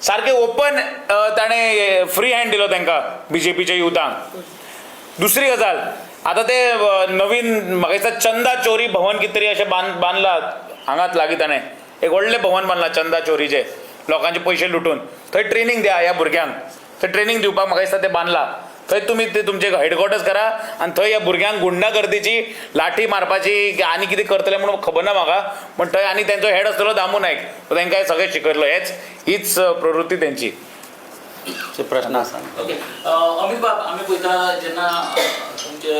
सारकें ओपन ताणें फ्री हँड दिलो तांकां बीजेपीच्या युथांक. दुसरी गजाल, आतां ते नवीन म्हाका दिसता चंदा चोरी भवन कितें तरी अशें बांदलां हांगाच लागीं. ताणें एक व्हडलें भवन बांदलां चंदा चोरीचें, लोकांचे पयशे लुटून. थंय ट्रेनींग दिया ह्या भुरग्यांक. थंय ट्रेनींग दिवपाक म्हाका दिसता तें बांदलां. थंय तुमी ते तुमचें हेडक्वॉर्टर्स करा आनी थंय ह्या भुरग्यांक गुंडागर्दीची लाठी मारपाची आनी कितें करतले म्हणून खबर ना म्हाका, पण थंय आनी तेंचो हेड आसतलो दामू नायक, तो तांकां सगळें शिकयतलो. हेच हीच प्रवृत्ती तेंची. प्रश्न आसा. ओके, अमित बाब, आमी पळयता जेन्ना तुमचे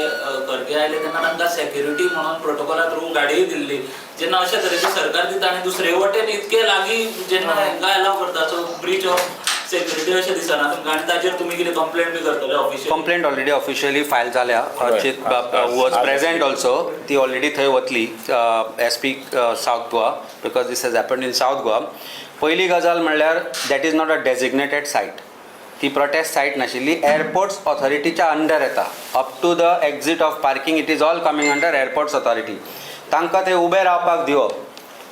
खरगे आयले तेन्ना तांकां सेक्युरिटी म्हणून प्रोटोकॉला थ्रू गाडीय दिल्ली. जेन्ना अशा तरेचे सरकार दिता आनी दुसरे वटेन इतके लागीं जेन्ना हांकां एलाव करता, सो ब्रीच ऑफ सेक्युरिटी अशें दिसना तुमकां? आनी ताजेर तुमी कितें कंप्लेन बी करतले official? Complaint already officially file जाल्या. Archit was present also. ती ऑलरेडी थंय वतली SP South Goa, because this has happened in South Goa. पयली गजाल म्हणल्यार that is not a designated site. ती प्रोटेस्ट सायट नाशिल्ली. एअरपोर्ट्स ऑथॉरिटीच्या अंडर येता. Up to the exit of parking it is all coming under airports authority. तांकां ते उबे रावपाक दिवप,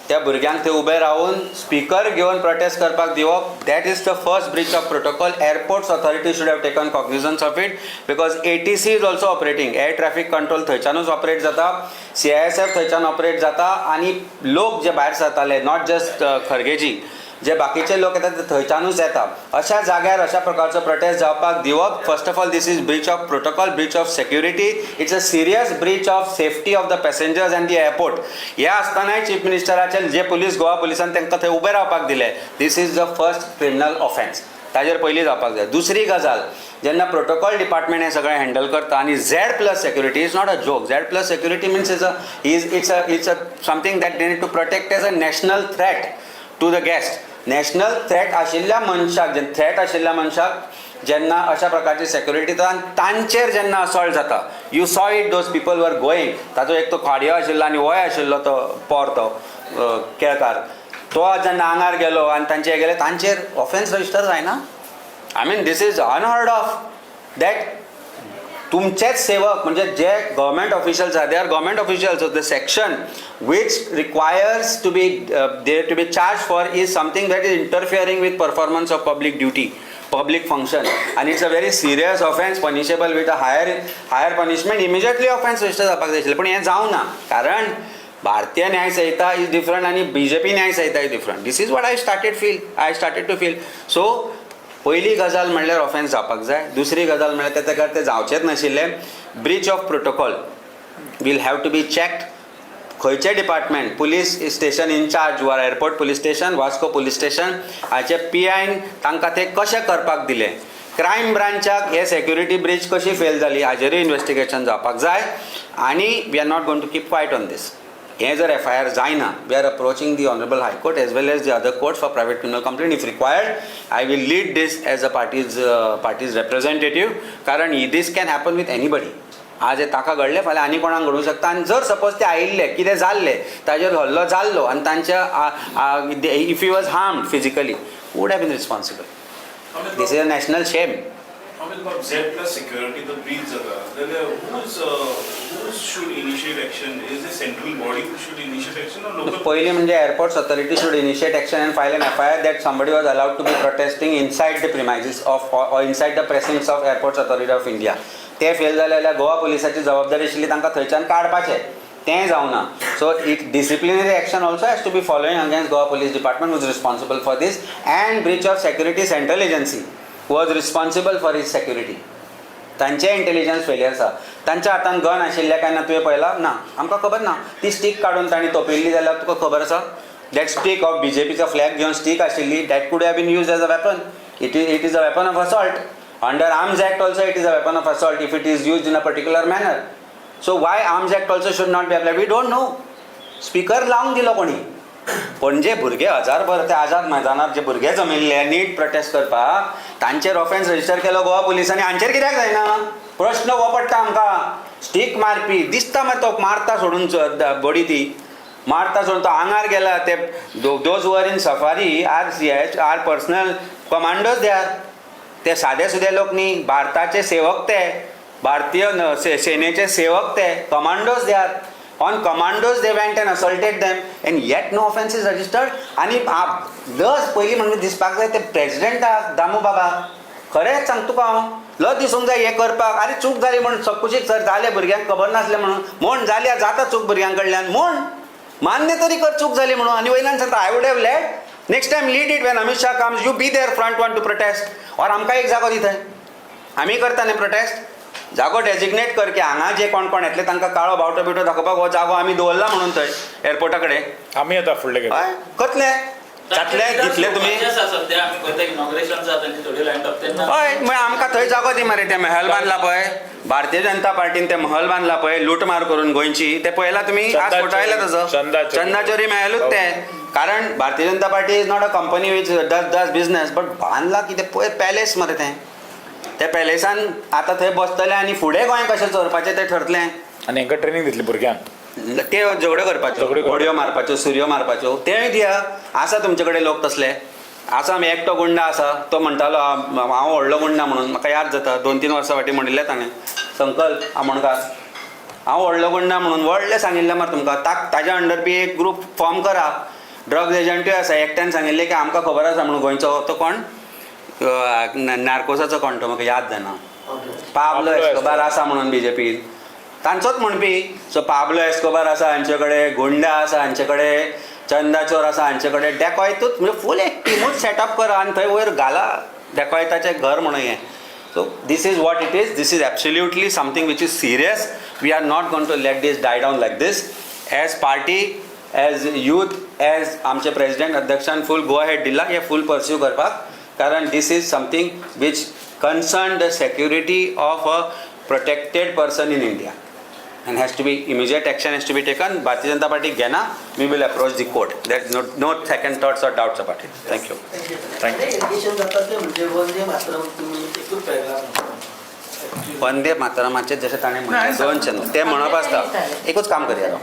त्या भुरग्यांक ते उबे रावन स्पिकर घेवन प्रोटेस्ट करपाक दिवप, that is the first breach of protocol. Airports authority should have taken cognizance of it, because ATC is also operating. Air traffic control थंयच्यानूच operate जाता, सीआयएसएफ थंयच्यान ऑपरेट जाता आनी लोक जे भायर सरताले, not just खरगेजी, जे बाकीचे लोक येतात ते थंयच्यानूच येता. अशा जाग्यार अशा प्रकारचो प्रोटेस्ट जावपाक दिवप, first of all this is breach of protocol, breach of security. It's a serious breach of safety of the passengers and the airport. हे आसतनाय चीफ मिनिस्टराचे जे पुलीस, गोवा पुलिसान तांकां थंय उबे रावपाक दिले, this is the first criminal offence. ताजेर पयलीं जावपाक जाय. दुसरी गजाल, जेन्ना प्रोटोकॉल डिपार्टमेंट हें सगळें हँडल करता आनी Z+ security is not a joke. Z+ security means is a is it's a it's a something that they need to protect as a national threat to the guest. National threat आशिल्ल्या मनशाक, threat आशिल्ल्या मनशाक जेन्ना अशा प्रकारची security दिता आनी तांचेर जेन्ना असॉल्ट जाता, you saw it, those people were going. ताचो एक तो खाडयो आशिल्लो आनी होय आशिल्लो तो पोर, तो केळकार, तो जेन्ना आंगार गेलो आनी तांचे गेले, तांचेर ऑफेन्स रजिस्टर जायना. I mean, this is unheard of that तुमचेच सेवक, म्हणजे जे गव्हर्मेंट ऑफिशियल्स आहा, they are government officials. The section which requires to be there to be charged for is something that is interfering with performance of public duty, public function, and it's a very serious offence, punishable with a higher punishment. Immediately offence register जावपाक जाय आशिल्लें, पूण हें जावना, कारण भारतीय न्याय संहिता is different आनी बीजेपी न्याय संहिता is different. This is what I started to feel. So पयली गजाल म्हणल्यार ऑफेन्स जावपाक जाय. दुसरी गजाल म्हणल्यार ते ते जावचेच नाशिल्ले. Breach of protocol will have to be checked. खंयचे department, police station incharge वा airport police station, Vasco police station हाचे पी आयन तांकां ते कशें करपाक दिलें? क्रायम ब्रांचाक हे सेक्युरिटी ब्रीच कशी फेल जाली, हाजेरूय इन्वेस्टिगेशन जावपाक जाय. आनी we are not going to keep quiet on this. हें जर एफआयआर जायना, we are approaching the honourable High Court as well as the other courts for private criminal complaint if required. I will lead this as a party's representative, कारण this can happen with anybody. आज हे ताका घडलें, फाल्यां आनी कोणाक घडूंक शकता. आनी जर सपोज ते आयिल्ले, कितें जाल्लें, ताजेर हल्लो जाल्लो आनी तांच्या if he was harmed physically, would have been responsible? This is a national shame. Amit Bab, Z+ security the breach जाता जाल्यार who should initiate action? Is the central body who should initiate action or local? पयलीं म्हणजे airports authority should initiate action and file an FIR that somebody was allowed to be protesting inside the premises of or inside the precincts of Airports Authority of India. ते fail जाले जाल्यार गोवा पुलिसाची जबाबदारी आशिल्ली तांकां थंयच्यान काडपाचें, तेंय जावना. So it disciplinary action also has to be following against Goa Police Department, was responsible for this, and breach of security, central agency was responsible for his security. तांचे इंटेलिजन्स फेलियर आसा. तांच्या हातान गन आशिल्लें काय ना, तुवें पळयलां ना? आमकां खबर ना. ती स्टीक काडून तांणी तोपिल्ली जाल्यार तुका खबर आसा, that stick of बीजेपीचो फ्लॅग घेवन स्टीक आशिल्ली, that could have been used as a weapon. It is a weapon of assault. Under Arms Act also it is a weapon of assault if it is used in a particular manner. So why Arms Act also should not be applied, we don't know. Speaker लावून दिलो कोणी. पणजे भुरगे हजारभर ते आझाद मैदानार जे भुरगे जमिल्ले नीट protest करपाक, तांचेर ऑफेन्स रजिस्टर केलो गोवा पुलिसांनी, हांचेर कित्याक जायना? प्रश्न हो पडटा आमकां. स्टीक मारपी दिसता मागीर, तो मारता सोडून, बडी ती मारता सोडून तो आंगार गेला. ते those were in safari are C H are personal commandos, they are. ते सादे सुदे लोक न्ही, भारताचे सेवक ते, भारतीय सेनेचे सेवक ते, commandos they are. On commandos they went and assaulted them, and yet no offence is registered. आनी लज पयलीं म्हणजे दिसपाक जाय ते प्रेजिडेंटाक, दामू बाबा. खरेंच सांगता तुका हांव, लज दिसूंक जाय हें करपाक. आरे, चूक जाली म्हूण कुशीक सर, जालें, भुरग्यांक खबर नासलें म्हणून म्हूण जाल्या, जाता चूक भुरग्यां कडल्यान म्हूण मान्य तरी कर चूक जाली म्हणून. आनी वयल्यान सांगता, "I would have led. Next time lead it. When Amit Shah comes, you be there front one to protest." Or आमकां एक जागो दिथंय, आमी करता न्ही प्रोटेस्ट. जागो डेजिग्नेट कर की हांगा जे कोण कोण येतले तांकां काळो बावटो बिवटो दाखोवपाक हो जागो आमी दवरला म्हणून थंय एअरपोर्टा कडेन. आमी येता फुडले खेपे. हय, कसले जातले दितले तुमी? आसा सध्या आमी पळयता, इनॉग्रेशन जाता तांची थोडी लायन अप तेन्ना. हय, मागीर आमकां थंय जागो दी मरे. ते महल बांदला पळय भारतीय जनता पार्टीन, ते महल बांदला पळय लूटमार करून गोंयची, ते पळयला तुमी? आज फोटो आयला ताजो. चंदाचोरी. चंदाचोरी मेळूच ते, कारण Bharatiya Janata Party is not a company which does business, but बांदला कितें पळय, पॅलेस मरे तें. त्या पॅलेसान आतां थंय बसतले आनी फुडें गोंय कशें चोरपाचें तें ठरतलें. आनी हांकां ट्रेनींग दितली भुरग्यांक. ते झगड्यो करपाच्यो. झगड्यो करपाच्यो. बडयो मारपाच्यो, सुरयो मारपाच्यो, तेंय दिया. आसा तुमचे कडेन लोक तसले आसा. आमी एकटो गुंडा आसा, तो म्हणटालो हांव व्हडलो गुंडा म्हणून. म्हाका याद जाता, 2-3 वर्सां फाटीं म्हणिल्लें ताणें, संकल्प आमोणकार, हांव व्हडलो गुंडा म्हणून व्हडलें सांगिल्लें मरे तुमकां. ताज्या अंडर बी एक ग्रूप फॉर्म करा. ड्रग्ज एजंटूय आसा. एकट्यान सांगिल्लें की आमकां खबर आसा म्हणून गोंयचो तो कोण, नार्कोसाचो कोण तो, म्हाका याद जायना, पाब्लो एस्कोबार आसा म्हणून बीजेपीन तांचोच म्हणपी. सो पाब्लो एस्कोबार आसा हांचे कडेन, गुंडा आसा हांचे कडेन, चंदाचोर आसा हांचे कडेन, डेकॉयतूच म्हणजे फूल एक टिमूच सेटअप करा आनी थंय वयर घाला डेकॉयताचें घर म्हणून हें. So this is what it is. This is absolutely something which is serious. We are not going to let this die down like this. As party, as youth, as आमचे प्रेसिडेंट अध्यक्षान फूल go ahead दिला, हे फूल pursue करपाक. कारण this is something which concern the security of a protected person in India and has to be immediate action has to be taken. Bharatiya Janata Party घेना, we will approach the court. There is no second thoughts or doubts about it. Thank you. Thank you. Allegation जाता ते म्हणजे वंदे मातरम तुमी एकूच paragraph म्हणटा. वंदे मातरमाचें जशें ताणें म्हणलें दोन छंद ते म्हणप आसता. एकूच काम करया राव,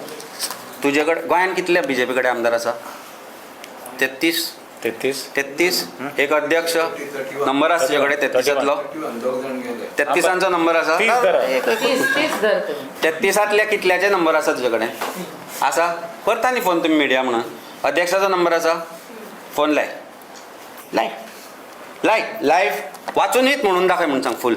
तुजे कडेन गोंयान कितले बीजेपी कडेन आमदार आसा? 33. 33. 33. एक अध्यक्ष नंबर आसा तुजे कडेन 33तलो? 33आंचो नंबर आसा. 30 धरा. 30 धर तुमी. 33तल्या कितल्याचे नंबर आसा तुजे कडेन? आसा? करता न्ही फोन तुमी मिडिया म्हणून. अध्यक्षाचो नंबर आसा? फोन लाय लाय लाय लायव्ह वाचून येत म्हणून दाखय म्हणून सांग फूल.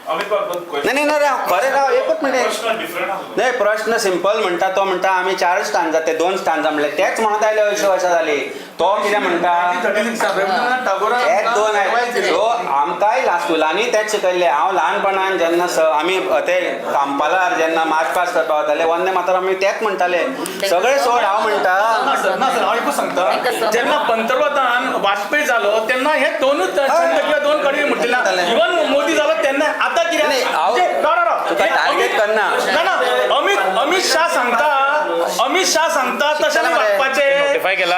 अमित बाब, but नाही नाही राव, खरें राव, एकूच मिनिट. प्रश्न डिफरंट आसलो. नाही, प्रश्न सिंपल म्हणटा. तो म्हणटा आमी चारच स्टांजा, ते दोन स्टांजा म्हणले तेच म्हणत आयले 250 वर्सां जाली. तो कितें म्हणटा, हे दोन आहेत. सो आमकांय स्कुलांनी तेच शिकयल्ले. हांव ल्हानपणान जेन्ना आमी ते कांपालार जेन्ना मार्च पास करपाक वताले, वंदे मातरम आमी तेच म्हणटाले. सगळे सोड, हांव म्हणटा ना सर, ना सर, हांव एकूच सांगता, जेन्ना पंतप्रधान वाजपेयी जालो तेन्ना हे दोनूच छंद किंवा दोन कडवी म्हणटले. इवन मोदी जालो तेन्ना आतां कितें नाही, हांव म्हणजे, राव, राव, राव. तुका टार्गेट करना. ना ना, अमित शाह सांगता, अमित शाह सांगता तशें न्ही वागपाचें. नोटिफाय केला.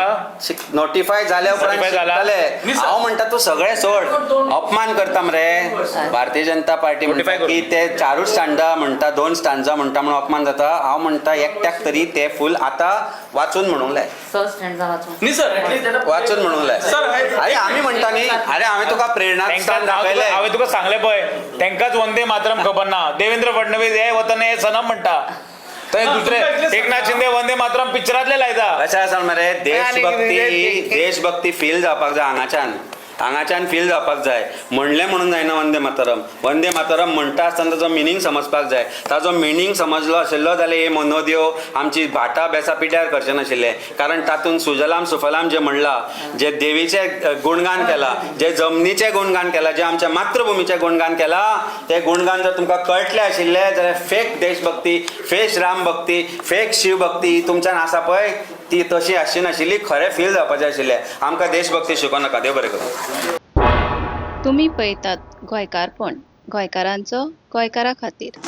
नोटिफाय जाल्या उपरांत Notify जाला. शिकतले. हांव म्हणटा तूं सगळें सोड, अपमान करता मरे. भारतीय जनता पार्टी म्हणटा Notify की ते चारूच स्टांजा म्हणटा, दोन स्टांजा म्हणटा म्हणून अपमान जाता. हांव म्हणटा एकट्याक तरी ते फूल आतां वाचून म्हणूंक लाय. स स्टँडा वाचून. न्ही सर, वाचून म्हणूंक लाय. सर, अरे आमी म्हणटा न्ही, अरे हांवें तुका प्रेरणा तांकां दाखयलें. हांवें तुका सांगलें पळय, तांकांच वंदे मातरम खबर ना. देवेंद्र फडणवीस हे वतन हे सनम म्हणटा, थंय ना, दुसरे तुमकां इतलें सांगता. एकनाथ शिंदे वंदे मातरम पिक्चरांतले लायता. कशें आसा मरे, देशभक्ती देशभक्ती फील जावपाक जाय. हांगाच्यान हांगाच्यान फील जावपाक जाय. म्हणलें म्हणून जायना वंदे मातरम. वंदे मातरम म्हणटा आसतना ताजो मिनींग समजपाक जाय. ताजो मिनींग समजलो आशिल्लो जाल्यार हे मनोद्यो आमची भाटां बेसां पिड्ड्यार करचे नाशिल्ले. कारण तातूंत सुजलाम सुफलाम जें म्हणलां, जे देवीचें गुणगान केलां, जे जमनीचें गुणगान केलां, जें आमच्या मातृभुमीचें गुणगान केलां, तें गुणगान जर तुमकां कळटलें आशिल्लें जाल्यार फेक देशभक्ती, फेक रामभक्ती, फेक शिवभक्ती तुमच्यान आसा पळय ती तशी आसची नाशिल्ली. खरें फील जावपाचें आशिल्लें. आमकां देशभक्ती शिकोवं नाका. देव बरें करूं. तुमी पळयतात गोंयकारपण, गोंयकारांचो गोंयकारा खातीर.